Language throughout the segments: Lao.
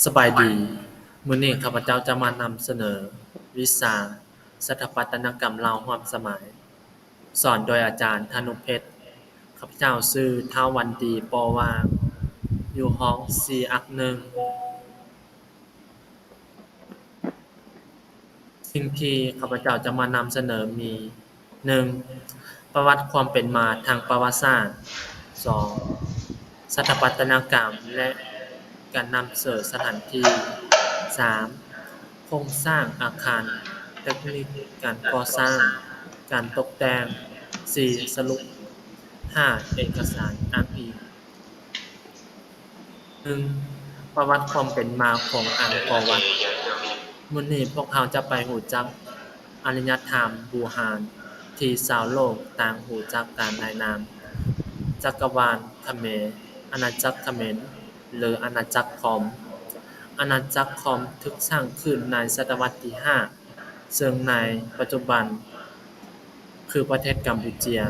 ສະບາຍດີ, ມື້ນີ້ຂ້າພະເຈົ້າຈະມານຳສະເໜີວິຊາສະຖາປັດຕະນະກຳລາວຮ່ວມສະໄໝ, ສອນໂດຍອາຈານ ທະນຸເພັດ. ຂ້າພະເຈົ້າຊື່ ທ້າວ ວັນດີ ປໍວວ່າງ, ຢູ່ຫ້ອງ ຊີ ອັກ ໜຶ່ງ. ສິ່ງທີ່ຂ້າພະເຈົ້າຈະມານຳສະເໜີມີ ໜຶ່ງ ປະຫວັດຄວາມເປັນມາທາງປະຫວັດສາດ, ສອງ ສະຖາປັດຕະນະກຳ ແລະ ການນຳເສີສະຖານທີ່, ສາມ ໂຄງສ້າງອາຄານ, ເຕັກນິກການກໍ່ສ້າງ, ການຕົກແຕ່ງ, ສີ່ ສະຫຼຸບ, ຫ້າ ເອກະສານອ້າງອີງ. ໜຶ່ງ ປະຫວັດຄວາມເປັນມາຂອງອັງກໍວັດ. ມື້ນີ້ພວກເຮົາຈະໄປຮູ້ຈັກອາລິຍະທຳບູຮານທີ່ຊາວໂລກຕ່າງຮູ້ຈັກກັນໃນນາມ ຈັກກະວານຂະເໝນ, ອານາຈັກຂະເໝນ ຫຼື ອານາຈັກຂອມ. ອານາຈັກຂອມຖືກສ້າງຂຶ້ນໃນສະຕະວັດທີຫ້າ ເຊິ່ງໃນປັດຈຸບັນ ຄືປະເທດກຳປູເຈຍ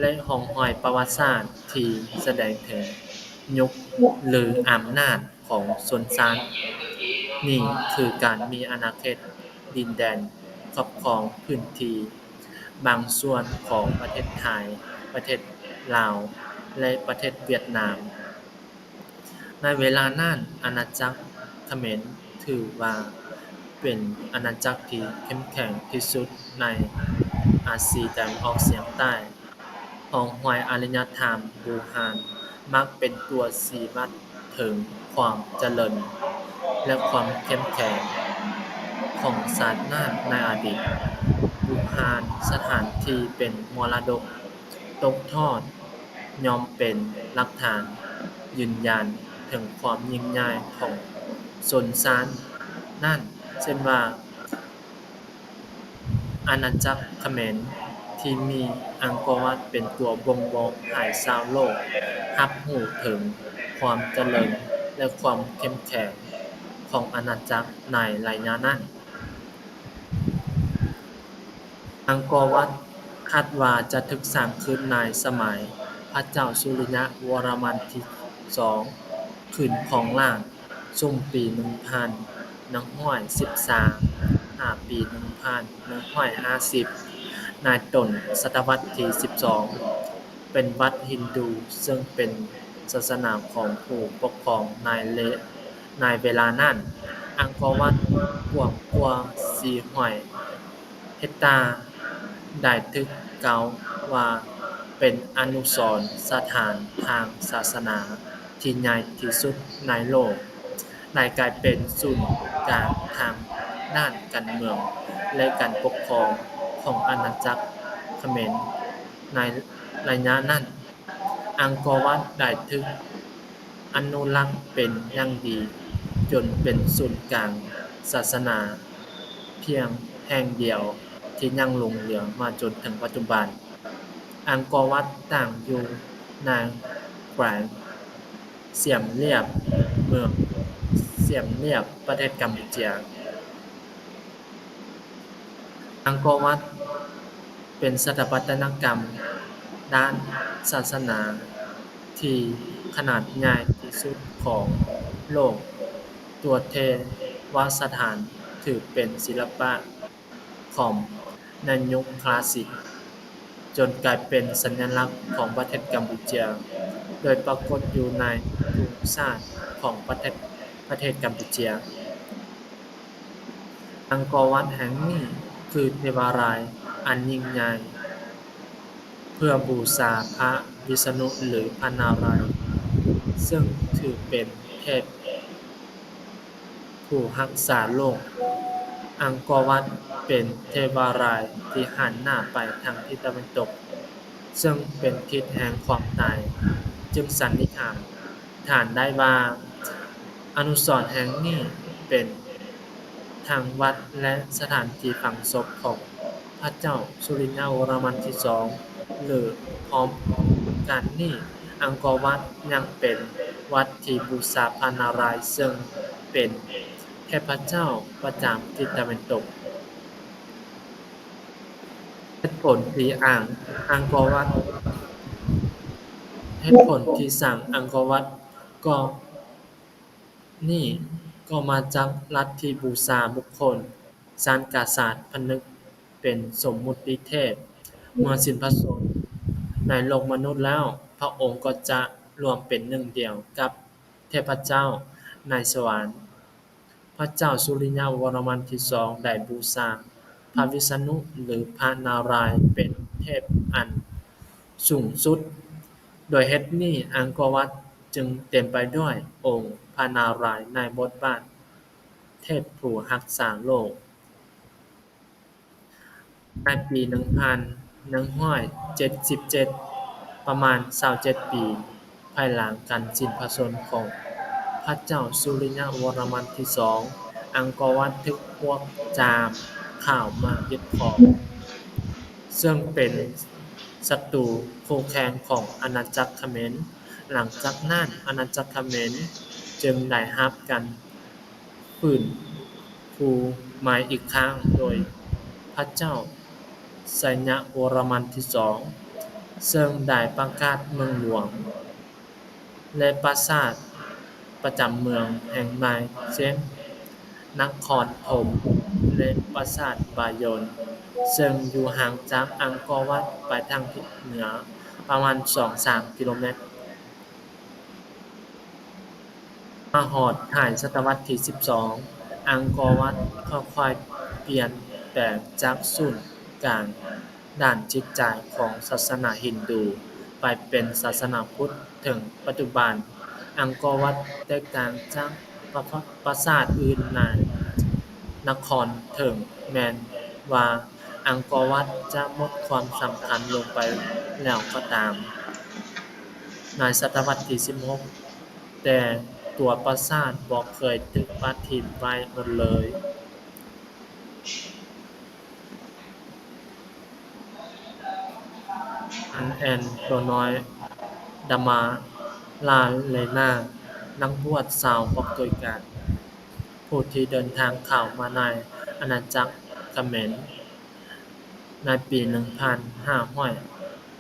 ແລະ ຮ່ອງຮອຍປະຫວັດສາດທີ່ສະແດງເຖິງຍຸກ ຫຼື ອຳນາດຂອງຊົນຊາດນີ້ ຄືການມີອານາເຂດດິນແດນຄອບຄອງພື້ນທີ່ບາງສ່ວນຂອງປະເທດໄທ, ປະເທດລາວ ແລະ ປະເທດຫວຽດນາມ. ໃນເວລານັ້ນ, ອານາຈັກຂະເໝນຖືວ່າເປັນອານາຈັກທີ່ເຂັ້ມແຂງທີ່ສຸດໃນອາຊີຕາເວັນອອກສຽງໃຕ້. ຮ່ອງຮອຍອາລິຍະທຳບູຮານມັກເປັນຕົວຊີ້ວັດເຖິງຄວາມຈະເລີນ ແລະ ຄວາມເຂັ້ມແຂງຂອງຊາດນັ້ນໃນອະດີດ. ບູຮານສະຖານທີ່ເປັນມໍລະດົກຕົກທອດ ຍ່ອມເປັນຫຼັກຖານຢືນຢັນເຖິງຄວາມຍິ່ງໃຫຍ່ຂອງຊົນຊາດນັ້ນ, ເຊັ່ນວ່າ ອານາຈັກຂະເໝນທີ່ມີອັງກໍວັດເປັນຕົວບົ່ງບອກໃຫ້ຊາວໂລກຮັບຮູ້ເຖິງຄວາມຈະເລີນ ແລະ ຄວາມເຂັ້ມແຂງຂອງອານາຈັກໃນໄລຍະນັ້ນ. ອັງກໍວັດຄາດວ່າຈະຖືກສ້າງຂຶ້ນໃນສະໄໝພະເຈົ້າສຸລິຍະວໍລະມັນທີສອງ ຂຶ້ນຄອງລາດ ຊຸມປີໜຶ່ງພັນໜຶ່ງຮ້ອຍສິບສາມ ຫາປີໜຶ່ງພັນໜຶ່ງຮ້ອຍຫ້າສິບ ໃນຕົ້ນສະຕະວັດທີສິບສອງ ເປັນວັດຮິນດູ ເຊິ່ງເປັນສາສະໜາຂອງຜູ້ປົກຄອງໃນເລ ໃນເວລານັ້ນ. ອັງກໍວັດກວ້າງກວ່າສີ່ຮ້ອຍເຮັກຕາ ໄດ້ຖືກກ່າວວ່າເປັນອະນຸສອນສະຖານທາງສາສະໜາທີ່ໃຫຍ່ທີ່ສຸດໃນໂລກ, ໄດ້ກາຍເປັນສູນກາງທາງດ້ານການເມືອງ ແລະ ການປົກຄອງຂອງອານາຈັກຂະເໝນໃນໄລຍະນັ້ນ. ອັງກໍວັດໄດ້ຖືກອະນຸລັກເປັນຢ່າງດີ ຈົນເປັນສູນກາງສາສະໜາພຽງແຫ່ງດຽວທີ່ຍັງຫຼົງເຫຼືອມາຈົນເຖິງປັດຈຸບັນ. ອັງກໍວັດຕັ້ງຢູ່ໃນແຂວງສຽມລຽບ, ເມືອງສຽມລຽບ, ປະເທດກຳປູເຈຍ. ອັງກໍວັດເປັນສະຖາປັດຕະນະກຳດ້ານສາສະໜາທີ່ຂະໜາດໃຫຍ່ທີ່ສຸດຂອງໂລກ. ຕົວເທວະສະຖານຖືເປັນສິລະປະຂອງໃນຍຸກຄລາສສິກ ຈົນກາຍເປັນສັນຍະລັກຂອງປະເທດກຳປູເຈຍ ໂດຍປາກົດຢູ່ໃນທຸງຊາດຂອງປະເທດ, ປະເທດກຳປູເຈຍ. ອັງກໍວັດແຫ່ງນີ້ຄືເທວາລາຍອັນຍິ່ງໃຫຍ່ ເພື່ອບູຊາພະວິສະນຸ ຫຼື ພະນາລາຍ ເຊິ່ງຖືເປັນເທບຜູ້ຮັກສາໂລກ. ອັງກໍວັດເປັນເທວາລາຍທີ່ຫັນໜ້າໄປທາງທິດຕາເວັນຕົກ, ເຊິ່ງເປັນທິດແຫ່ງຄວາມຕາຍ, ຈຶ່ງສັນນິຖານ ຖານໄດ້ວ່າ ອະນຸສອນແຫ່ງນີ້ເປັນທັງວັດ ແລະ ສະຖານທີ່ຝັງສົບຂອງພະເຈົ້າສຸລິຍະວໍລະມັນທີສອງ ຫຼື ພ້ອມກັນນີ້ ອັງກໍວັດຍັງເປັນວັດທີ່ບູຊາພະນາລາຍ ເຊິ່ງເປັນເທບພະເຈົ້າປະຈຳທິດຕາເວັນຕົກ. ເຫດຜົນທີ່ອັງ, ອັງກໍວັດ, ເຫດຜົນທີ່ສ້າງອັງກໍວັດກໍນີ້ ກໍມາຈາກລັດທິບູຊາບຸກຄົນ, ຊານກະສັດຜະນຶກເປັນສົມມຸດຕິເທບ. ເມື່ອສິ້ນພະຊົນໃນໂລກມະນຸດແລ້ວ, ພະອົງກໍຈະລວມເປັນໜຶ່ງດຽວກັບເທບພະເຈົ້າໃນສະຫວັນ. ພະເຈົ້າສຸລິຍະວໍລະມັນທີສອງໄດ້ບູຊາພະວິສະນຸ ຫຼື ພະນາຣາຍເປັນເທບອັນສູງສຸດ. ໂດຍເຫດນີ້ ອັງກໍວັດຈຶ່ງເຕັມໄປດ້ວຍອົງພະນາຣາຍໃນບົດບາດເທບຜູ້ຮັກສາໂລກ. ໃນປີໜຶ່ງພັນໜຶ່ງຮ້ອຍເຈັດສິບເຈັດ, ປະມານຊາວເຈັດປີ ພາຍຫຼັງການສິ້ນພະຊົນຂອງພະເຈົ້າສຸລິຍະວໍລະມັນທີສອງ, ອັງກໍວັດຖືກພວກຈາມຂາວມາຍຶດຄອງ, ເຊິ່ງເປັນສັດຕູຄູ່ແຂ່ງຂອງອານາຈັກຂະເໝນ. ຫຼັງຈາກນັ້ນ, ອານາຈັກຂະເໝນຈຶ່ງໄດ້ຮັບການ ຟື້ນຟູໃໝ່ອີກຄັ້ງໂດຍພະເຈົ້າໄຊຍະວໍລະມັນທີສອງ, ເຊິ່ງໄດ້ປະກາດເມືອງຫຼວງ ແລະ ປາສາດປະຈຳເມືອງແຫ່ງໃໝ່ ເຊັ່ນ ນະຄອນຖົມ ແລະ ປາສາດບາຍົນ, ເຊິ່ງຢູ່ຫ່າງຈາກອັງກໍວັດໄປທາງທິດເໜືອປະມານສອງສາມກິໂລແມັດ. ມາຮອດທ້າຍສະຕະວັດທີສິບສອງ, ອັງກໍວັດຄ່ອຍໆປ່ຽນແປງຈາກສູນກາງດ້ານຈິດໃຈຂອງສາສະໜາຮິນດູໄປເປັນສາສະໜາພຸດ. ເຖິງປັດຈຸບັນ, ອັງກໍວັດແຕກຕ່າງຈາກປາ ປາສາດອື່ນໃນນະຄອນເຖິງແມ່ນວ່າອັງກໍວັດຈະໝົດຄວາມສຳຄັນລົງໄປແລ້ວກໍຕາມ. ໃນສະຕະວັດທີສິບຫົກ, ແຕ່ຕົວປາສາດບໍ່ເຄີຍຖືກປະຖິ້ມໄວ້ໝົດເລີຍ. ອັນແອນໂຕນ້ອຍ ດາມາລາເລນາ, ນັກບວດຊາວປອກຕຸຍການ ຜູ້ທີ່ເດີນທາງເຂົ້າມາໃນອານາຈັກຂະເໝນໃນປີໜຶ່ງພັນຫ້າຮ້ອຍ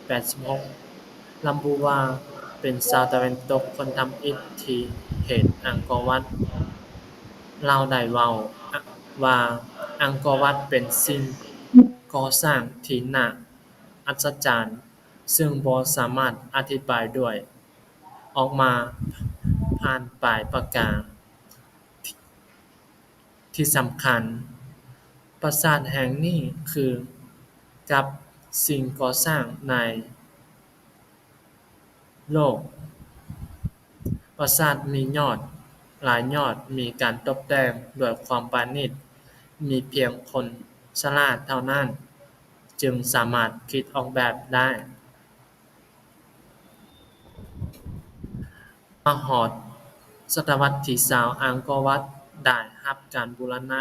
ແປດສິບຫົກ ລຳບຸວ່າເປັນຊາວຕາເວັນຕົກຄົນທຳອິດທີ່ເຫັນອັງກໍວັດ. ລາວໄດ້ເວົ້າວ່າ ອັງກໍວັດເປັນສິ່ງກໍ່ສ້າງທີ່ໜ້າອັດສະຈັນ ເຊິ່ງບໍ່ສາມາດອະທິບາຍດ້ວຍ ອອກມາຜ່ານປາຍປາກາ. ທີ່ສຳຄັນ, ປາສາດແຫ່ງນີ້ຄືກັບສິ່ງກໍ່ສ້າງໃນໂລກ. ປາສາດມີຍອດຫຼາຍຍອດ, ມີການຕົບແຕ່ງດ້ວຍຄວາມປານີດ, ມີພຽງຄົນສະຫຼາດເທົ່ານັ້ນຈຶ່ງສາມາດຄິດອອກແບບໄດ້. ມາຮອດສະຕະວັດທີຊາວ, ອັງກໍວັດໄດ້ຮັບການບູລະນະ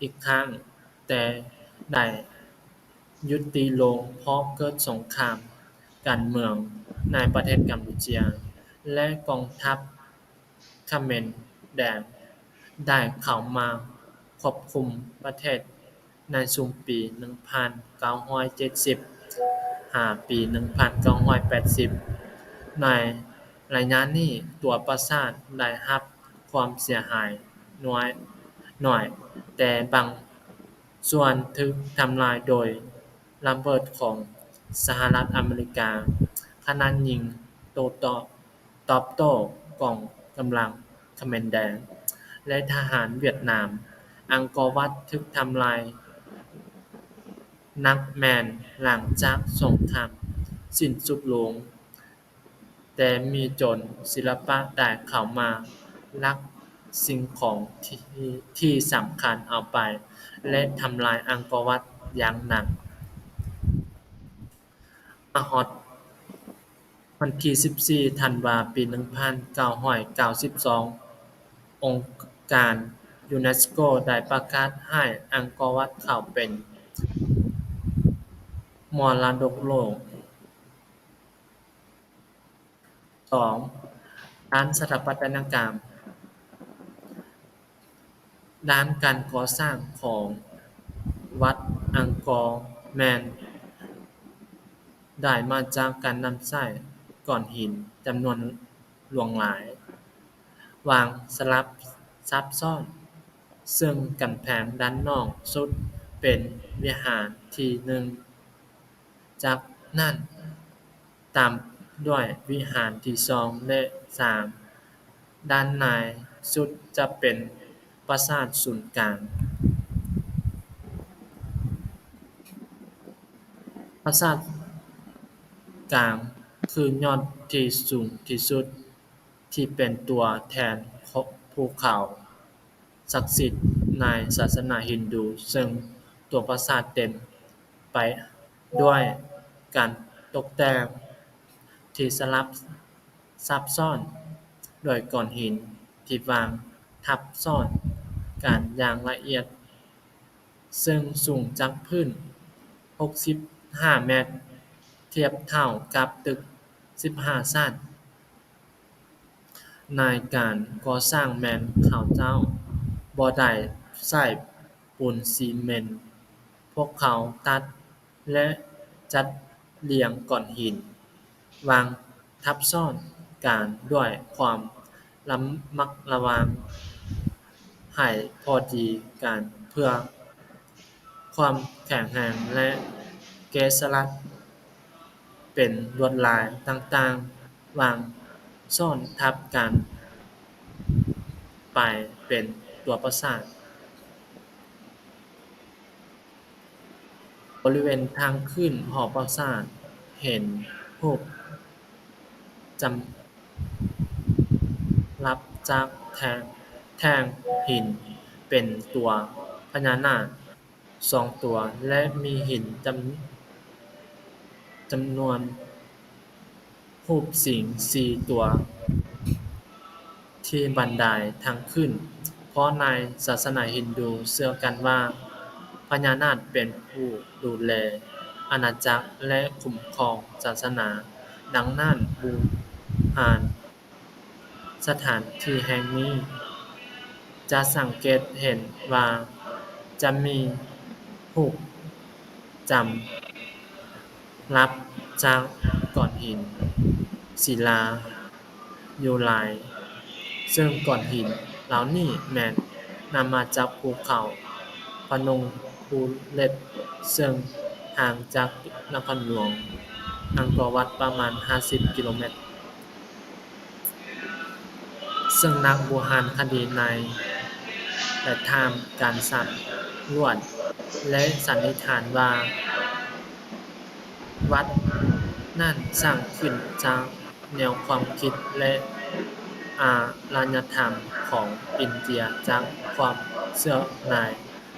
ອີກຄັ້ງ, ແຕ່ໄດ້ຢຸດຕິລົງເພາະເກີດສົງຄາມການເມືອງໃນປະເທດກຳປູເຈຍ ແລະ ກອງທັບຂະເໝນແດງໄດ້ເຂົ້າມາຄວບຄຸມປະເທດ ໃນຊຸມປີໜຶ່ງພັນເກົ້າຮ້ອຍເຈັດສິບຫາປີໜຶ່ງພັນເກົ້າຮ້ອຍແປດສິບ. ໃນໄລຍະນີ້, ຕົວປາສາດໄດ້ຮັບຄວາມເສຍຫາຍນ້ອຍ, ໜ້ອຍ, ແຕ່ບາງສ່ວນຖືກທຳລາຍໂດຍລະເບີດຂອງສະຫະລັດອາເມລິກາ, ຂະໜາດຍິງໂຕ້ຕອບ ຕອບໂຕ້ກອງກຳລັງຂະເໝນແດງ ແລະ ທະຫານຫວຽດນາມ. ອັງກໍວັດຖືກທຳລາຍໜັກແມ່ນຫຼັງຈາກສົງຄາມສິ້ນສຸດລົງ, ແຕ່ມີໂຈນສິລະປະໄດ້ເຂົ້າມາລັກສິ່ງຂອງທີ່ ທີ່ສຳຄັນເອົາໄປ ແລະ ທຳລາຍອັງກໍວັດຢ່າງໜັກ. ມາຮອດວັນທີສິບສີ່ ທັນວາ ປີໜຶ່ງພັນເກົ້າຮ້ອຍເກົ້າສິບສອງ ອົງການຢູເນສໂກໄດ້ປະກາດໃຫ້ອັງກໍວັດເຂົ້າເປັນມໍລະດົກໂລກ. ສອງ, ດ້ານສະຖາປັດຕະນະກຳ. ດ້ານການກໍ່ສ້າງຂອງວັດອັງກໍແມ່ນໄດ້ມາຈາກການນຳໃຊ້ກ້ອນຫີນຈຳນວນຫຼວງຫຼາຍ, ວາງສະຫຼັບ ຊັບຊ້ອນ, ເຊິ່ງກຳແພງດ້ານນອກສຸດເປັນວິຫານທີໜຶ່ງ, ຈາກນັ້ນຕາມດ້ວຍວິຫານທີສອງ ແລະ ສາມ. ດ້ານໃນສຸດຈະເປັນປາສາດສູນກາງ. ປາສາດກາງຄືຍອດທີ່ສູງທີ່ສຸດ ທີ່ເປັນຕົວແທນຂອງພູເຂົາສັກສິດໃນສາສະໜາຮິນດູ, ເຊິ່ງຕົວປາສາດເຕັມໄປດ້ວຍການຕົກແຕ່ງທີ່ສະຫຼັບຊັບຊ້ອນໂດຍກ້ອນຫີນທີ່ວາງທັບຊ້ອນກັນຢ່າງລະອຽດ, ເຊິ່ງສູງຈາກພື້ນຫົກສິບຫ້າແມັດ, ທຽບເທົ່າກັບຕຶກສິບຫ້າຊັ້ນ. ໃນການກໍ່ສ້າງແມ່ນເຂົາເຈົ້າບໍ່ໄດ້ໃຊ້ປູນຊີເມັນ, ພວກເຂົາຕັດ ແລະ ຈັດລຽງກ້ອນຫີນວາງທັບຊ້ອນກັນດ້ວຍຄວາມລະມັດລະວັງໃຫ້ພໍດີກັນ ເພື່ອຄວາມແຂງແຮງ ແລະ ແກະສະຫຼັກເປັນລວດລາຍຕ່າງໆ ວາງຊ້ອນທັບກັນໄປເປັນຕົວປາສາດ. ບໍລິເວນທາງຂຶ້ນຫໍປາສາດເຫັນຮູບຈຳລັບຈາກແທ່ງ ແທ່ງຫີນເປັນຕົວພະຍານາກສອງຕົວ ແລະ ມີຫີນຈຳ ຈຳນວນຮູບສິງສີ່ຕົວ ທີ່ບັນໄດທາງຂຶ້ນ, ເພາະໃນສາສະໜາຮິນດູເຊື່ອກັນວ່າ ພະຍານາກເປັນຜູ້ດູແລອານາຈັກ ແລະ ຄຸ້ມຄອງສາສະໜາ. ດັ່ງນັ້ນ, ບູຮານສະຖານທີ່ແຫ່ງນີ້ ຈະສັງເກດເຫັນວ່າຈະມີຮູບຈຳລັບຈາກກ້ອນຫີນສິລາຢູ່ຫຼາຍ, ເຊິ່ງກ້ອນຫີນເຫຼົ່ານີ້ແມ່ນນຳມາຈາກພູເຂົາພະນົມພູເລັດ, ເຊິ່ງຫ່າງຈາກນະຄອນຫຼວງອັງກໍວັດປະມານຫ້າສິບກິໂລແມັດ. ເຊິ່ງນັກບູຮານຄະດີໃນໄດ້ທຳການສຳຫຼວດ ແລະ ສັນນິຖານວ່າ ວັດນັ້ນສ້າງຂຶ້ນຈາກແນວຄວາມຄິດ ແລະ ອາລະຍະທຳຂອງອິນເດຍ ຈາກຄວາມເຊື່ອໃນ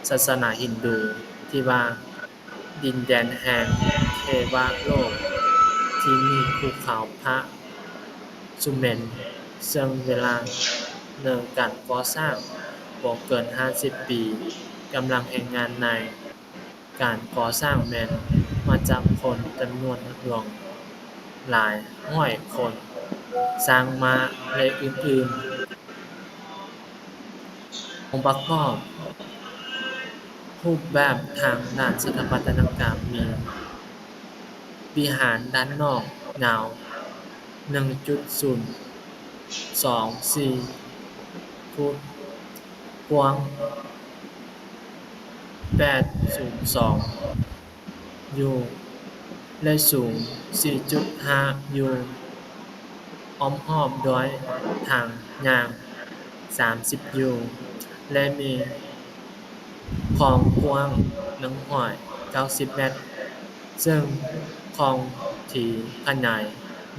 ສາສະໜາຮິນດູທີ່ວ່າ ດິນແດນແຫ່ງເທວະໂລກທີ່ມີພູເຂົາພະສຸເມັນ, ເຊິ່ງເວລາເລີ່ມການກໍ່ສ້າງບໍ່ເກີນຫ້າສິບປີ, ກຳລັງແຮງງານໃນການກໍ່ສ້າງແມ່ນມາຈາກຄົນຈຳນວນຫຼວງຫຼາຍຮ້ອຍຄົນ, ຊ້າງ, ມ້າ ແລະ ອື່ນໆ. ອົງປະກອບຮູບແບບທາງດ້ານສະຖາປັດຕະນະກຳມີ ວິຫານດ້ານນອກຍາວໜຶ່ງຈຸດສູນສອງສີ່ຟຸດ, ກວ້າງແປດສູນສອງຢູ ແລະ ສູງສີ່ຈຸດຫ້າຢູ, ອ້ອມຮອບດ້ວຍທາງຍ່າງສາມສິບຢູ ແລະ ມີຄອງກວ້າງໜຶ່ງຮ້ອຍເກົ້າສິບແມັດ, ເຊິ່ງຄອງທີ່ຂະຫຍາຍ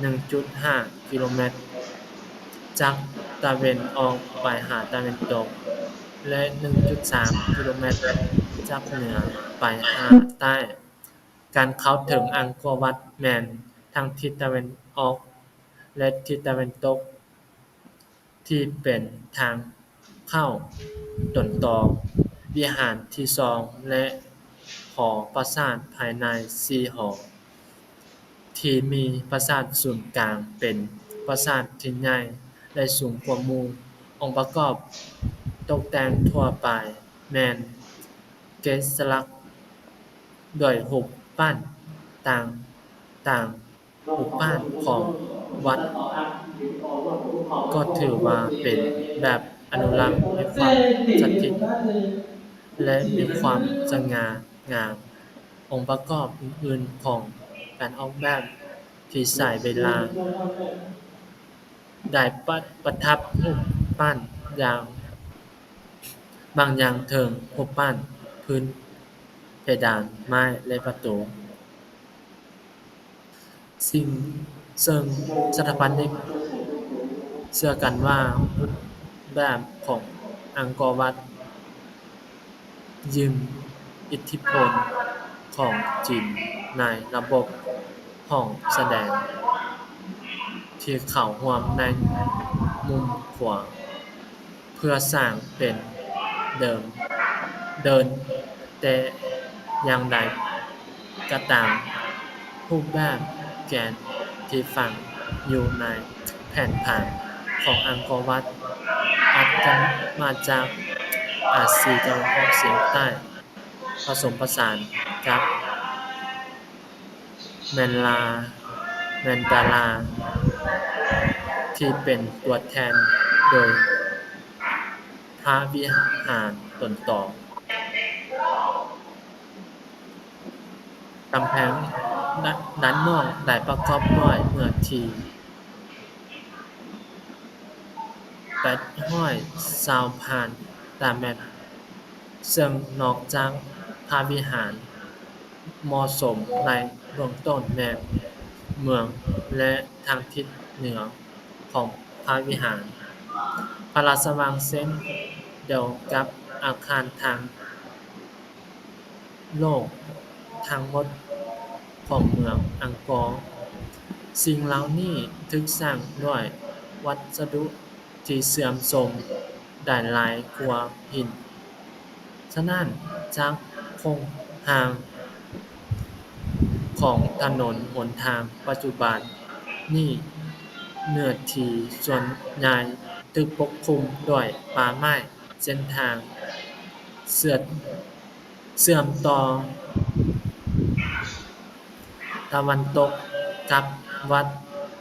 ໜຶ່ງຈຸດຫ້າກິໂລແມັດ ຈາກຕາເວັນອອກໄປຫາຕາເວັນຕົກ ແລະ ໜຶ່ງຈຸດສາມກິໂລແມັດ ຈາກເໜືອໄປຫາໃຕ້. ການເຂົ້າເຖິງອັງກໍວັດແມ່ນທັງທິດຕາເວັນອອກ ແລະ ທິດຕາເວັນຕົກ ທີ່ເປັນທາງເຂົ້າຕົ້ນຕໍວິຫານທີສອງ ແລະ ຫໍປາສາດພາຍໃນສີ່ຫໍ ທີ່ມີປາສາດສູນກາງເປັນປາສາດທີ່ໃຫຍ່ ແລະ ສູງກວ່າໝູ່. ອົງປະກອບຕົກແຕ່ງທົ່ວໄປແມ່ນແກະສະຫຼັກດ້ວຍຮູບປັ້ນຕ່າງໆ. ຮູບປັ້ນຂອງວັດກໍຖືວ່າເປັນແບບ ອະນຸລັກໃຫ້ຄວາມສະຖິດ ແລະ ມີຄວາມສະຫງ່າງາມ. ອົງປະກອບອື່ນໆຂອງການອອກແບບທີ່ໃຊ້ເວລາ ໄດ້ປະ ປະທັບຮູບປັ້ນຢ່າງ ບາງຢ່າງເຖິງຮູບປັ້ນພື້ນເພດານໄມ້ ແລະ ປະຕູ. ສິ່ງ ເຊິ່ງສະຖາປະນິກເຊື່ອກັນວ່າຮູບແບບຂອງອັງກໍວັດຢືມອິດທິພົນຂອງຈີນໃນລະບົບຫ້ອງສະແດງທີ່ເຂົ້າຮ່ວມໃນມຸມຂວາ ເພື່ອສ້າງເປັນເດີມ ເດີ່ນ ແຕ່ຢ່າງໃດກໍຕາມ, ຮູບແບບແກນທີ່ຝັງຢູ່ໃນແຜນຜັງຂອງອັງກໍວັດ ອາດຈະມາຈາກອາຊີຕາເວັນອອກສຽງໃຕ້ ປະສົມປະສານກັບ ແມນລາ ແມນດາລາ ທີ່ເປັນຕົວແທນໂດຍພະວິຫານຕົນຕໍ. ກຳແພງດ້ານນອກໄດ້ປະກອບດ້ວຍເນື້ອທີ່ ແປດຮ້ອຍຊາວພັນຕາແມັດ, ເຊິ່ງນອກຈາກພະວິຫານເໝາະສົມໃນເບື້ອງຕົ້ນແມ່ນເມືອງ ແລະ ທາງທິດເໜືອຂອງພະວິຫານ ພະລາຊະວັງ ເຊັ່ນດຽວກັບອາຄານທາງ ໂລກທັງໝົດຂອງເມືອງອັງກໍ. ສິ່ງເຫຼົ່ານີ້ຖືກສ້າງດ້ວຍວັດສະດຸທີ່ເຊື່ອມຊົມໄດ້ຫຼາຍກວ່າຫີນ. ສະນັ້ນ, ຈາກໂຄງຮ່າງຂອງຖະໜົນຫົນທາງປັດຈຸບັນນີ້, ເນື້ອທີ່ສ່ວນໃຫຍ່ຖືກປົກຄຸມດ້ວຍປ່າໄມ້. ເສັ້ນທາງເຊື່ອມ ເຊື່ອມຕໍ່ຕາເວັນຕົກກັບວັດ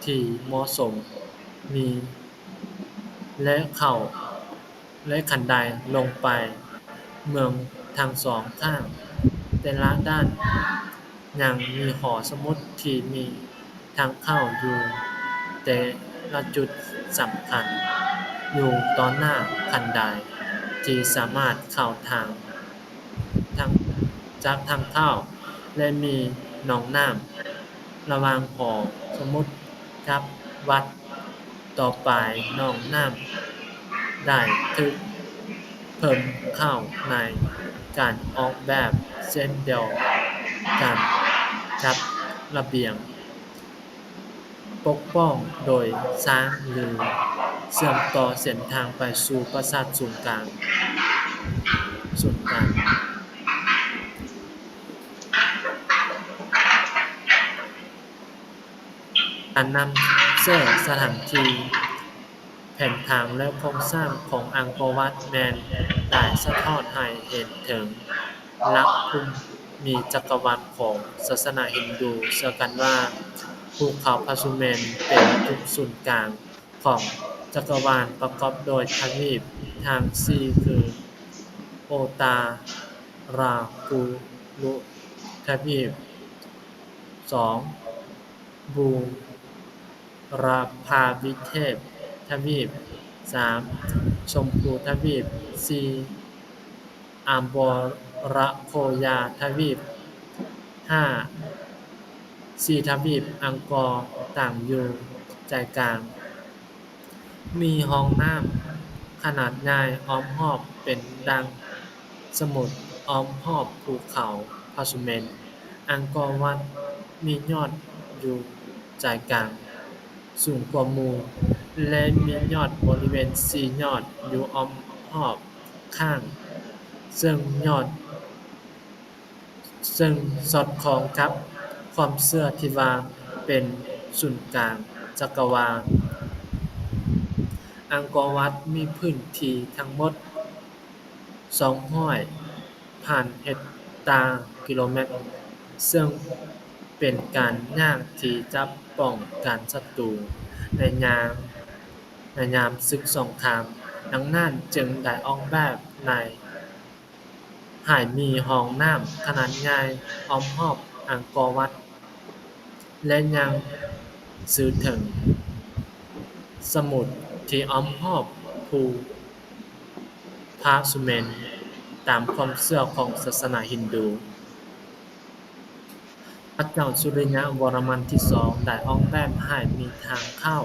ທີ່ເໝາະສົມມີ ແລະ ເຂົ້າ ແລະ ຂັ້ນໄດລົງໄປເມືອງທັງສອງຂ້າງ. ແຕ່ລະດ້ານຍັງມີຫໍສະໝຸດທີ່ມີ ທາງເຂົ້າຢູ່ແຕ່ລະຈຸດສຳຄັນ ຢູ່ຕໍ່ໜ້າຂັ້ນໄດທີ່ສາມາດເຂົ້າທາງ ທາງ ຈາກທາງເຂົ້າ ແລະ ມີໜອງນ້ຳລະຫວ່າງຫໍສະໝຸດກັບວັດ. ຕໍ່ໄປໜອງນ້ຳໄດ້ຖືກເພີ່ມເຂົ້າໃນການອອກແບບເຊັ່ນດຽວກັນກັບລະບຽງປົກປ້ອງໂດຍສ້າງ ຫຼື ເຊື່ອມຕໍ່ເສັ້ນທາງໄປສູ່ປາສາດສູນກາງ ສູນກາງ. ການນຳເສີນສະຖານທີ່, ແຜນຜັງ ແລະ ໂຄງສ້າງຂອງອັງກໍວັດແມ່ນໄດ້ສະທ້ອນໃຫ້ເຫັນເຖິງຫຼັກພູມມີຈັກກະວັນຂອງສາສະໜາຮິນດູ. ເຊື່ອກັນວ່າພູເຂົາພະສຸເມນເປັນຈຸດສູນກາງຂອງຈັກກະວານ ປະກອບດ້ວຍທະວີບທັງສີ່ ຄື ໂອຕາຣາກຸລຸທະວີບ, ສອງ ບູ ລະພາວິເທບທະວີບ, ສາມ ຊົມພູທະວີບ, ສີ່ ອາໂບຣະໂຄຢາທະວີບ, ຫ້າ ສີ່ທະວີບອັງກໍຕັ້ງຢູ່ໃຈກາງ. ມີຮ່ອງນ້ຳຂະໜາດໃຫຍ່ອ້ອມຮອບເປັນດັ່ງສະໝຸດອ້ອມຮອບພູເຂົາພະສຸເມນ. ອັງກໍວັດມີຍອດຢູ່ໃຈກາງສູງກວ່າໝູ່ ແລະ ມີຍອດບໍລິເວນສີ່ຍອດຢູ່ອ້ອມຮອບຂ້າງ ເຊິ່ງຍອດ ເຊິ່ງສອດຄ່ອງກັບຄວາມເຊື່ອທີ່ວ່າເປັນສູນກາງຈັກກະວານ. ອັງກໍວັດມີພື້ນທີ່ທັງໝົດສອງຮ້ອຍພັນເຮັກຕາກິໂລແມັດ, ເຊິ່ງເປັນການຍາກທີ່ຈະປ້ອງກັນສັດຕູໃນຍາມ ໃນຍາມສຶກສົງຄາມ. ດັ່ງນັ້ນຈຶ່ງໄດ້ອອກແບບໃນ ໃຫ້ມີຫ້ອງນ້ຳຂະໜາດໃຫຍ່ອ້ອມຮອບອັງກໍວັດ ແລະ ຍັງຊື່ເຖິງສະໝຸດທີ່ອ້ອມຮອບພູຜາສຸເມນ ຕາມຄວາມເຊື່ອຂອງສາສະໜາຮິນດູ. ພະເຈົ້າສຸລິຍະວໍລະມັນທີສອງ ໄດ້ອອກແບບໃຫ້ມີທາງເຂົ້າ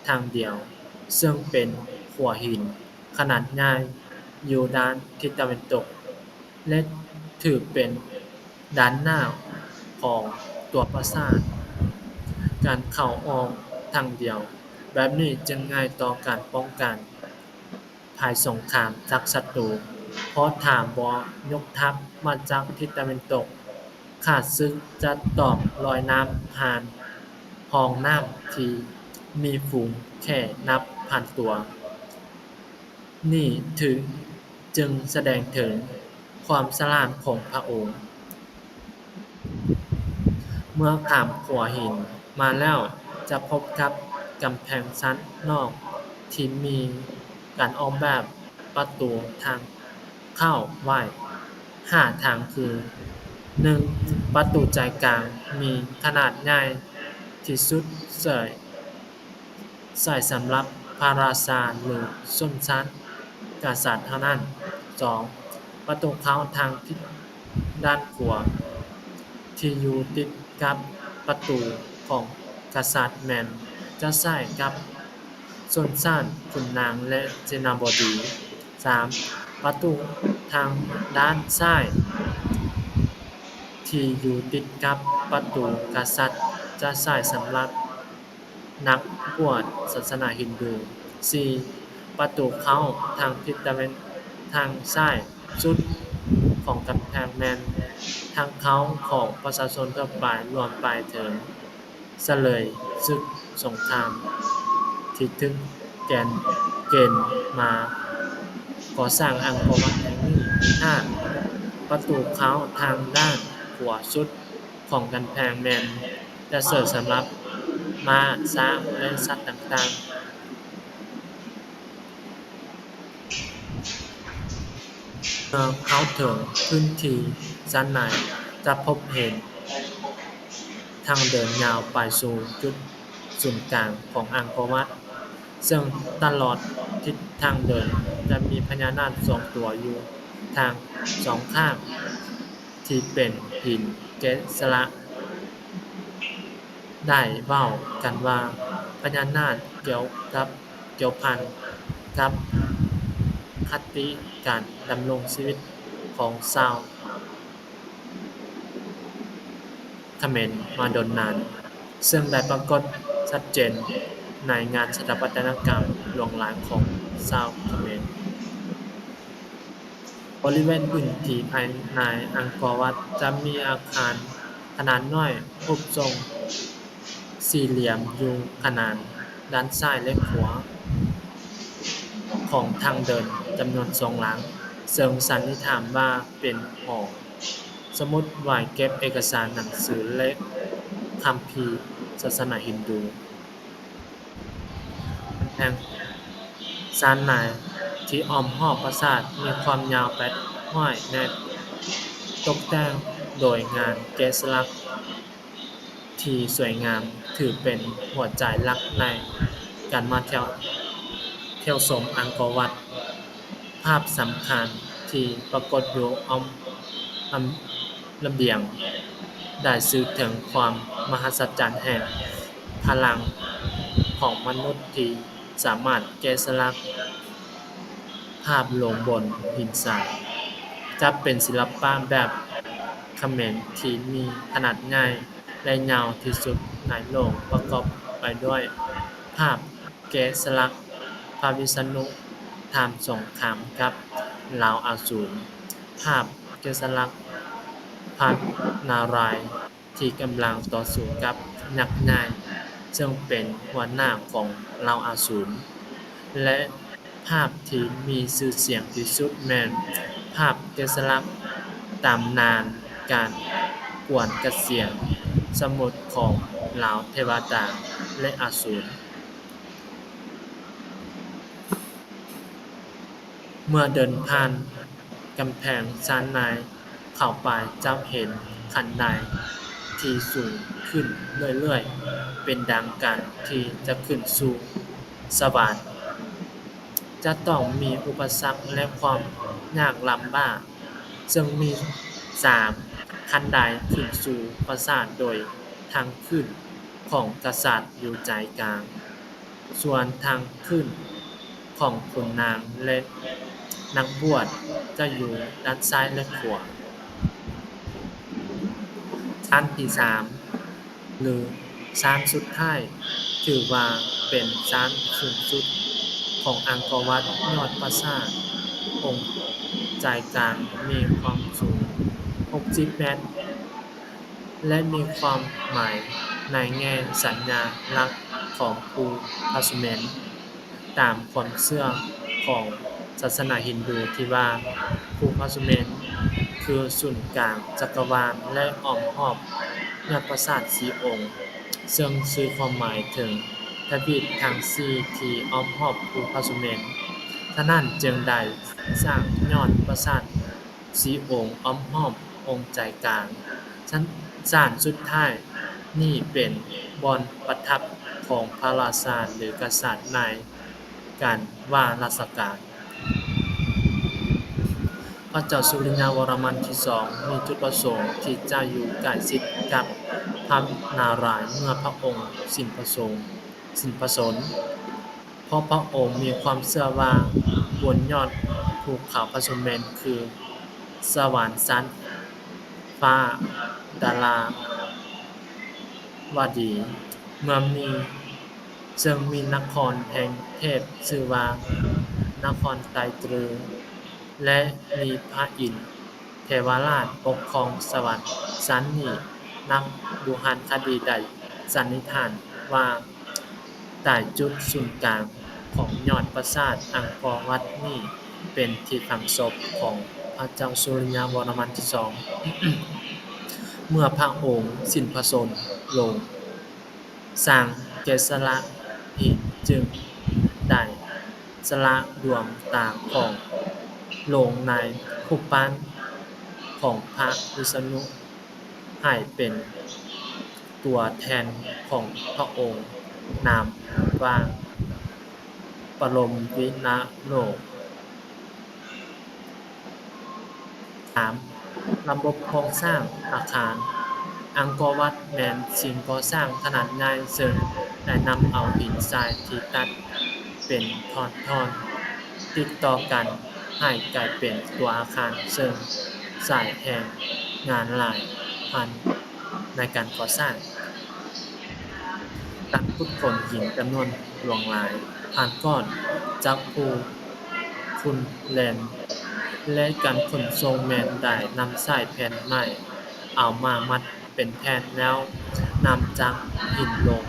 ທາງດຽວ, ເຊິ່ງເປັນຂົວຫີນຂະໜາດໃຫຍ່ຢູ່ດ້ານທິດຕາເວັນຕົກ ແລະ ຖືເປັນດ້ານໜ້າຂອງຕົວປາສາດ. ການເຂົ້າອອກທາງດຽວແບບນີ້ຈຶ່ງງ່າຍຕໍ່ການປ້ອງກັນ ພາຍສົງຄາມຈາກສັດຕູ, ເພາະຖ້າບໍ່ຍົກທັບມາຈາກທິດຕາເວັນຕົກ, ຂ້າສຶກຈະຕ້ອງລອຍນ້ຳຜ່ານຮ່ອງນ້ຳທີ່ມີຝູງແຄ່ນັບພັນຕົວ. ນີ້ຖື ຈຶ່ງສະແດງເຖິງຄວາມສະຫຼາດຂອງພະອົງ. ເມື່ອຂ້າມຂົວຫີນມາແລ້ວ ຈະພົບກັບກຳແພງຊັ້ນນອກທີ່ມີການອອກແບບປະຕູທາງເຂົ້າໄວ້ຫ້າທາງຄື: ໜຶ່ງ ປະຕູໃຈກາງມີຂະໜາດໃຫຍ່ທີ່ສຸດ ໃຊ້ ໃຊ້ສຳລັບພະລາຊາ ຫຼື ຊົນຊັ້ນກະສັດເທົ່ານັ້ນ. ສອງ ປະຕູເຂົ້າທາງທິດດ້ານຂວາ ທີ່ຢູ່ຕິດກັບປະຕູຂອງກະສັດ ແມ່ນຈະໃຊ້ກັບຊົນຊັ້ນຂຸນນາງ ແລະ ເສນາບໍດີ. ສາມ ປະຕູທາງດ້ານຊ້າຍ ທີ່ຢູ່ຕິດກັບປະຕູກະສັດ ຈະໃຊ້ສຳລັບ ນັກບວດສາສະໜາຮິນດູ. ສີ່ ປະຕູເຂົ້າທາງທິດຕາເວັນ ທາງຊ້າຍສຸດຂອງກຳແພງ ແມ່ນທາງເຂົ້າຂອງປະຊາຊົນທົ່ວໄປ, ລວມໄປເຖິງສະເຫຼີຍສຶກສົງຄາມທີ່ຖືກແກນ ເກນມາກໍ່ສ້າງອັງກໍວັດແຫ່ງນີ້. ຫ້າ ປະຕູເຂົ້າທາງດ້ານຂວາສຸດ ຂອງກຳແພງແມ່ນຈະເສີບສຳລັບມ້າ, ຊ້າງ ແລະ ສັດຕ່າງໆ. ເມື່ອເຂົ້າເຖິງພື້ນທີ່ຊັ້ນໃນ ຈະພົບເຫັນທາງເດີນຍາວໄປສູ່ຈຸດສູນກາງຂອງອັງກໍວັດ, ເຊິ່ງຕະຫຼອດທິດທາງເດີນຈະມີພະຍານາດສອງຕົວຢູ່ທາງສອງຂ້າງ ທີ່ເປັນຫີນແກະສະຫຼັກ. ໄດ້ເວົ້າກັນວ່າພະຍານາດກ່ຽວກັບ ກ່ຽວພັນກັບຄະຕິການດຳລົງຊີວິດຂອງຊາວຂະເໝນມາດົນນານ, ເຊິ່ງໄດ້ປາກົດຊັດເຈນໃນງານສະຖາປັດຕະນະກຳຫຼວງຫຼາຍຂອງຊາວຂະເໝນ. ບໍລິເວນພື້ນທີ່ພາຍໃນອັງກໍວັດຈະມີອາຄານຂະໜາດນ້ອຍຮູບຊົງສີ່ຫຼ່ຽມຢູ່ຂະໜານດ້ານຊ້າຍ ແລະ ຂວາຂອງທາງເດີນຈຳນວນສອງຫຼັງ, ເຊິ່ງສັນນິຖານວ່າເປັນຫໍສະໝຸດໄວ້ເກັບເອກະສານ, ໜັງສື ແລະ ຄຳພີສາສະໜາຮິນດູ. ກຳແພງຊານໃນທີ່ອ້ອມຮອບປາສາດມີຄວາມຍາວແປດຮ້ອຍແມັດ, ຕົກແຕ່ງໂດຍງານແກະສະຫຼັກທີ່ສວຍງາມ, ຖືເປັນຫົວໃຈຫຼັກໃນການມາທ່ຽວ ທ່ຽວຊົມອັງກໍວັດ. ພາບສຳຄັນທີ່ປາກົດຢູ່ອ້ອມລະບຽງ ໄດ້ສື່ເຖິງຄວາມມະຫັດສະຈັນແຫ່ງພະລັງຂອງມະນຸດທີ່ສາມາດແກະສະຫຼັກພາບລົງບົນຫີນຊາຍ. ຈັດເປັນສິລະປະແບບຂະເໝນທີ່ມີຂະໜາດໃຫຍ່ ແລະ ຍາວທີ່ສຸດໃນໂລກ, ປະກອບໄປດ້ວຍພາບແກະສະຫຼັກພະວິສະນຸທາມສົງຄາມກັບລາວອາສູນ, ພາບແກະສະຫຼັກພະນາລາຍທີ່ກຳລັງຕໍ່ສູ້ກັບຍັກໃຫຍ່ ເຊິ່ງເປັນຫົວໜ້າຂອງລາວອາສູນ ແລະ ພາບທີ່ມີຊື່ສຽງທີ່ສຸດແມ່ນພາບແກະສະຫຼັກຕຳນານການກວນກະສຽງສະໝຸດຂອງລາວເທວະດາ ແລະ ອາສູນ. ເມື່ອເດີນຜ່ານກຳແພງຊານໃນເຂົ້າໄປ ຈະເຫັນຂັ້ນໄດທີ່ສູງຂຶ້ນເລື້ອຍໆ ເປັນທາງການທີ່ຈະຂຶ້ນສູ່ສະຫວັນ. ຈະຕ້ອງມີອຸປະສັກ ແລະ ຄວາມຍາກລຳບາກ, ເຊິ່ງມີສາມຂັ້ນໄດຂຶ້ນສູ່ປາສາດ, ໂດຍທາງຂຶ້ນຂອງກະສັດຢູ່ໃຈກາງ, ສ່ວນທາງຂຶ້ນຂອງຂຸນນາງ ແລະ ນັກບວດຈະຢູ່ດ້ານຊ້າຍ ແລະ ຂວາ. ຊັ້ນທີສາມ ຫຼື ຊັ້ນສຸດທ້າຍ ຖືວ່າເປັນຊັ້ນສູງສຸດຂອງອັງກອວັດ. ຍອດປາສາດອົງໃຈກາງມີຄວາມສູງຫົກສິບແມັດ ແລະ ມີຄວາມໝາຍໃນແງ່ສັນຍາລັກຂອງພູພະສຸເມນ. ຕາມຄວາມເຊື່ອຂອງສາສະໜາຮິນດູທີ່ວ່າ ພູພະສຸເມນຄືສູນກາງຈັກກະວານ ແລະ ອ້ອມຮອບຍອດປາສາດສີ່ອົງ, ເຊິ່ງສື່ຄວາມໝາຍເຖິງທະວີບທັງສີ່ທີ່ອ້ອມຮອບພູພະສຸເມນ. ສະນັ້ນຈຶ່ງໄດ້ສ້າງຍອດປາສາດ ສີ່ອົງອ້ອມຮອບອົງໃຈກາງ. ຊັ້ນ ຊັ້ນສຸດທ້າຍນີ້ເປັນບ່ອນປະທັບຂອງພະລາຊາ ຫຼື ກະສັດໃນການວ່າລາຊະການ. ພະເຈົ້າສຸລິຍະວໍລະມັນທີສອງ ມີຈຸດປະສົງທີ່ຈະຢູ່ໃກ້ຊິດກັບພະນາລາຍ ເມື່ອພະອົງສິ້ນພະຊົງ ສິ້ນພະຊົນ. ເພາະພະອົງມີຄວາມເຊື່ອວ່າ ບົນຍອດພູເຂົາພະສຸເມນຄືສະຫວັນຊັ້ນຟ້າດາລາວະດີ ເມືອງມີ ເຊິ່ງມີນະຄອນແຫ່ງເທບຊື່ວ່ານະຄອນໄຕຕຣື ແລະ ມີພະອິນ ເທວະລາດປົກຄອງສະຫວັນຊັ້ນນີ້. ນັກບູຮານຄະດີໄດ້ສັນນິຖານວ່າ ໃຕ້ຈຸດສູນກາງຂອງຍອດປາສາດອັງກອວັດນີ້ ເປັນທີ່ຝັງສົບຂອງພະເຈົ້າສຸລິຍະວໍລະມັນທີສອງ. ເມື່ອພະອົງສິ້ນພະຊົນລົງ, ຊ່າງເກສະລະຫີນຈຶ່ງໄດ້ສະຫຼະດວງຕາຂອງລົງໃນຮູບປັ້ນຂອງພະວິສະນຸ ໃຫ້ເປັນຕົວແທນຂອງພະອົງ, ນາມວ່າປະລົມວິນະໂລກ. ສາມ, ລະບົບໂຄງສ້າງອາຄານ. ອັງກອວັດແມ່ນສິ່ງກໍ່ສ້າງຂະໜາດໃຫຍ່ ເຊິ່ງໄດ້ນຳເອົາຫີນຊາຍທີ່ຕັດເປັນທ່ອນໆຕິດຕໍ່ກັນໃຫ້ກາຍເປັນຕົວອາຄານ, ເຊິ່ງໃຊ້ແຮງງານຫຼາຍພັນໃນການກໍ່ສ້າງ. ການຂຸດຄົ້ນຫີນຈຳນວນຫຼວງຫຼາຍພັນກ້ອນຈາກພູຂຸນແລນ ແລະ ການຂົນສົ່ງແມ່ນໄດ້ນຳໃຊ້ແຜ່ນໄມ້ເອົາມາມັດເປັນແຜ່ນ ແລ້ວນຳຈາກຫີນລົງ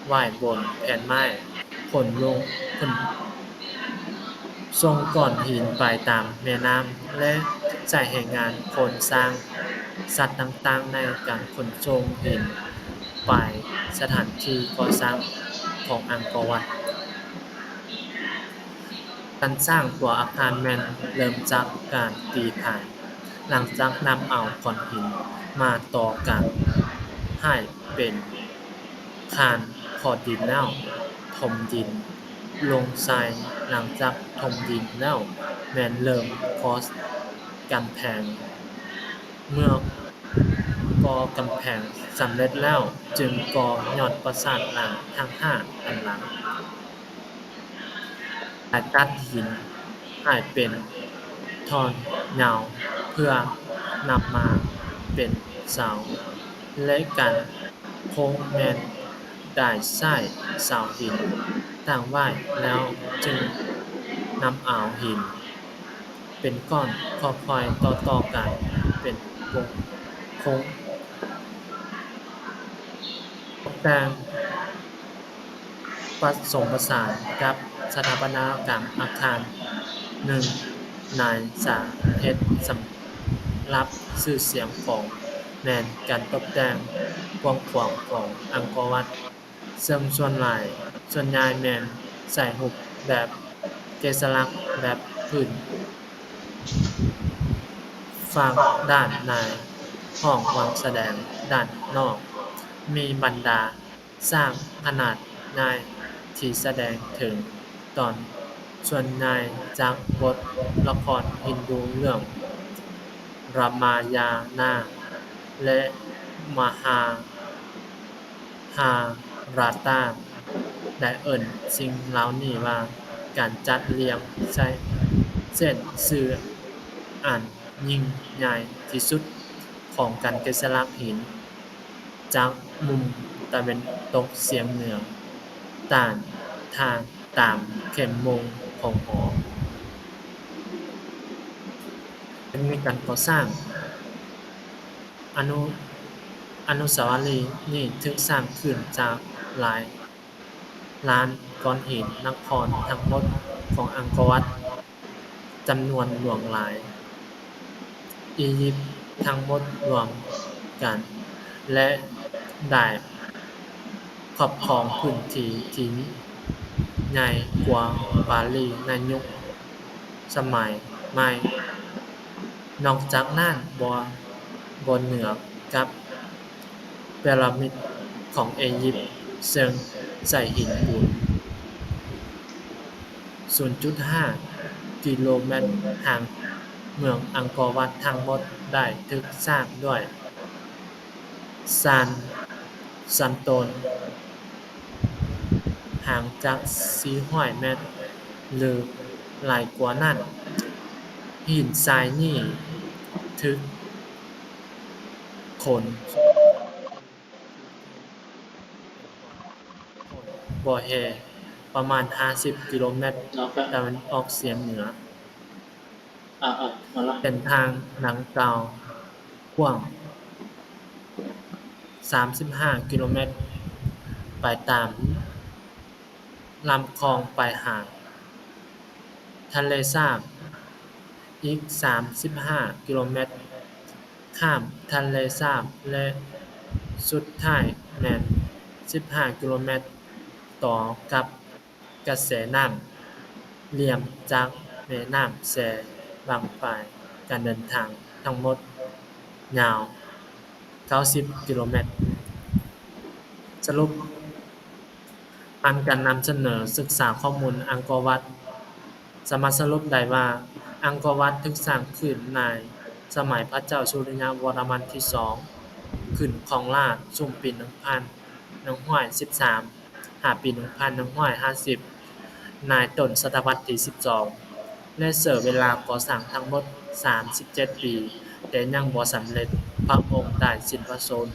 ໄວ້ບົນແຜ່ນໄມ້, ຂົນລົງ, ຂົນ ສົ່ງກ້ອນຫີນໄປຕາມແມ່ນ້ຳ ແລະ ໃຊ້ແຮງງານຄົນ, ຊ້າງ, ສັດຕ່າງໆໃນການຂົນສົ່ງຫີນໄປສະຖານທີ່ກໍ່ສ້າງຂອງອັງກອວັດ. ການສ້າງຕົວອາຄານແມ່ນເລີ່ມຈາກການຕີຜານ. ຫຼັງຈາກນຳເອົາກ້ອນຫີນມາຕໍ່ກັນໃຫ້ເປັນຄານເຄາະດິນແລ້ວ ຖົມດິນລົງໃສ່. ຫຼັງຈາກຖົມດິນແລ້ວ ແມ່ນເລີ່ມກໍ່ກຳແພງ. ເມື່ອກໍ່ກຳແພງສຳເລັດແລ້ວ ຈຶ່ງກໍ່ຍອດປາສາດຫຼັງທັງຫ້າອັນຫຼັງ. ການຕັດຫີນໃຫ້ເປັນທ່ອນຍາວເພື່ອນຳມາເປັນເສົາ ແລະ ການໂຄ້ງແມ່ນໄດ້ໃຊ້ເສົາຫີນຕັ້ງໄວ້ ແລ້ວຈຶ່ງນຳເອົາຫີນເປັນກ້ອນຄ່ອຍໆຕໍ່ໆກັນເປັນວົງໂຄ້ງ. ຕົກແຕ່ງ ປະສົມປະສານກັບສະຖາປັດຕະກຳອາຄານ. ໜຶ່ງໃນສາເຫດສຳລັບຊື່ສຽງຂອງ ແມ່ນການຕົກແຕ່ງກວ້າງຂວາງຂອງອັງກອວັດ, ເຊິ່ງສ່ວນຫຼາຍ, ສ່ວນໃຫຍ່ແມ່ນໃສ່ຮູບແບບເກສະລັກ, ແບບ ພື້ນຟາກດ້ານໃນຫ້ອງວັງສະແດງດ້ານນອກ ມີບັນດາຊ້າງຂະໜາດໃຫຍ່ທີ່ສະແດງເຖິງຕອນສ່ວນໃຫຍ່ຈາກບົດລະຄອນຮິນດູເລື່ອງ ຣາມາຍານາ ແລະ ມະຫາ ຫາຣາຕາ ໄດ້ເອີ້ນສິ່ງເຫຼົ່ານີ້ວ່າການຈັດລຽງໃສ່ເສັ້ນຊື່ອັນຍິ່ງໃຫຍ່ທີ່ສຸດຂອງການແກະສະຫຼັກຫີນ ຈາກມຸມຕາເວັນຕົກສຽງເໜືອ ຕາມທາງ ຕາມເຂັມມຸມຂອງຫໍ. ເຕັກນິກການກໍ່ສ້າງ ອະນຸ ອະນຸສາວະລີນີ້ຖືກສ້າງຂຶ້ນຈາກຫຼາຍລ້ານກ້ອນຫີນນະຄອນທັງໝົດຂອງອັງກອວັດ ຈຳນວນຫຼວງຫຼາຍ. ອີຢິບທັງໝົດລວມກັນ ແລະ ໄດ້ຄອບຄອງພື້ນທີ່ທີ່ໃຫຍ່ກວ່າປາລີໃນຍຸກສະໄໝໃໝ່. ນອກຈາກນັ້ນ, ບໍ່ ບໍ່ເໜືອກັບປີຣາມິດຂອງອີຢິບ ເຊິ່ງໃຊ້ຫີນປູນ ສູນຈຸດຫ້າກິໂລແມັດຫ່າງເມືອງອັງກອວັດທັງໝົດໄດ້ຖືກສ້າງດ້ວຍຊານຊັນໂຕນ ຫ່າງຈາກສີ່ຮ້ອຍແມັດ ຫຼື ຫຼາຍກວ່ານັ້ນ. ຫີນຊາຍນີ້ຖືກຂົນ ບໍ່ແຮ່ ປະມານຫ້າສິບກິໂລແມັດຕາເວັນອອກສຽງເໜືອ. ເສັ້ນທາງດັ່ງກ່າວກວ້າງສາມສິບຫ້າກິໂລແມັດ ໄປຕາມລຳຄອງໄປຫາທະເລສາບ ອີກສາມສິບຫ້າກິໂລແມັດ ຂ້າມທະເລສາບ ແລະ ສຸດທ້າຍແມ່ນສິບຫ້າກິໂລແມັດ ຕໍ່ກັບກະແສນ້ຳລຽມຈາກແມ່ນ້ຳແຊບາງຝາຍ. ການເດີນທາງທັງໝົດຍາວເກົ້າສິບກິໂລແມັດ. ສະຫຼຸບ ຜ່ານການນຳສະເໜີສຶກສາຂໍ້ມູນອັງກອວັດ ສາມາດສະຫຼຸບໄດ້ວ່າ ອັງກອວັດຖືກສ້າງຂຶ້ນໃນສະໄໝພະເຈົ້າສຸລິຍະວໍລະມັນທີສອງ ຂຶ້ນຄອງລາດຊຸມປີໜຶ່ງພັນໜຶ່ງຮ້ອຍສິບສາມ ຫາປີໜຶ່ງພັນໜຶ່ງຮ້ອຍຫ້າສິບ ໃນຕົ້ນສະຕະວັດທີສິບສອງ ແລະ ໃຊ້ເວລາກໍ່ສ້າງທັງໝົດສາມສິບເຈັດປີ ແຕ່ຍັງບໍ່ສຳເລັດ. ພະອົງໄດ້ສິ້ນພະຊົນ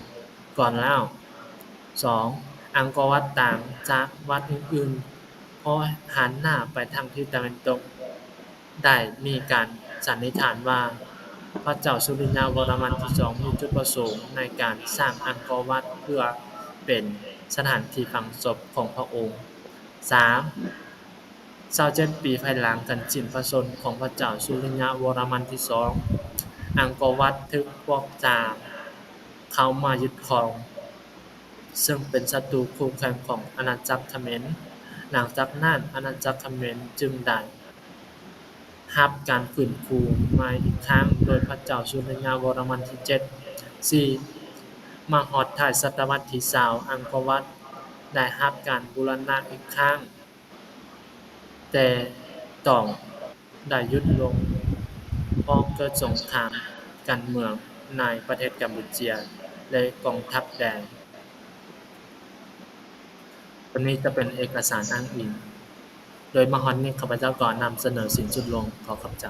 ກ່ອນແລ້ວ. ສອງ, ອັງກອວັດຕ່າງຈາກວັດອື່ນໆ ເພາະຫັນໜ້າໄປທາງທິດຕາເວັນຕົກ. ໄດ້ມີການສັນນິຖານວ່າ ພະເຈົ້າສຸລິຍະວໍລະມັນທີສອງ ມີຈຸດປະສົງໃນການສ້າງອັງກອວັດເພື່ອເປັນສະຖານທີ່ຝັງສົບຂອງພະອົງ. ສາມ, ຊາວເຈັດປີພາຍຫຼັງການສິ້ນພະຊົນຂອງພະເຈົ້າສຸລິຍະວໍລະມັນທີສອງ ອັງກອວັດຖືກພວກຈາມເຂົ້າມາຍຶດຄອງ ເຊິ່ງເປັນສັດຕູຄູ່ແຂ່ງຂອງອານາຈັກຂະເໝນ. ຫຼັງຈາກນັ້ນ ອານາຈັກຂະເໝນຈຶ່ງໄດ້ຮັບການຟື້ນຟູໃໝ່ອີກຄັ້ງໂດຍພະເຈົ້າສຸລິຍະວໍລະມັນທີເຈັດ. ສີ່, ມາຮອດທ້າຍສະຕະວັດທີຊາວ ອັງກອວັດໄດ້ຮັບການບູລະນະອີກຄັ້ງ. ແຕ່ຕ້ອງໄດ້ຢຸດລົງ ເພາະເກີດສົງຄາມການເມືອງໃນປະເທດກຳປູເຈຍ ແລະ ກອງທັບແດງ. ຕົວນີ້ຈະເປັນເອກະສານອ້າງອີງ. ໂດຍມາຮອດນີ້ ຂ້າພະເຈົ້າກໍນຳສະເໜີສິ້ນສຸດລົງ. ຂໍຂອບໃຈ.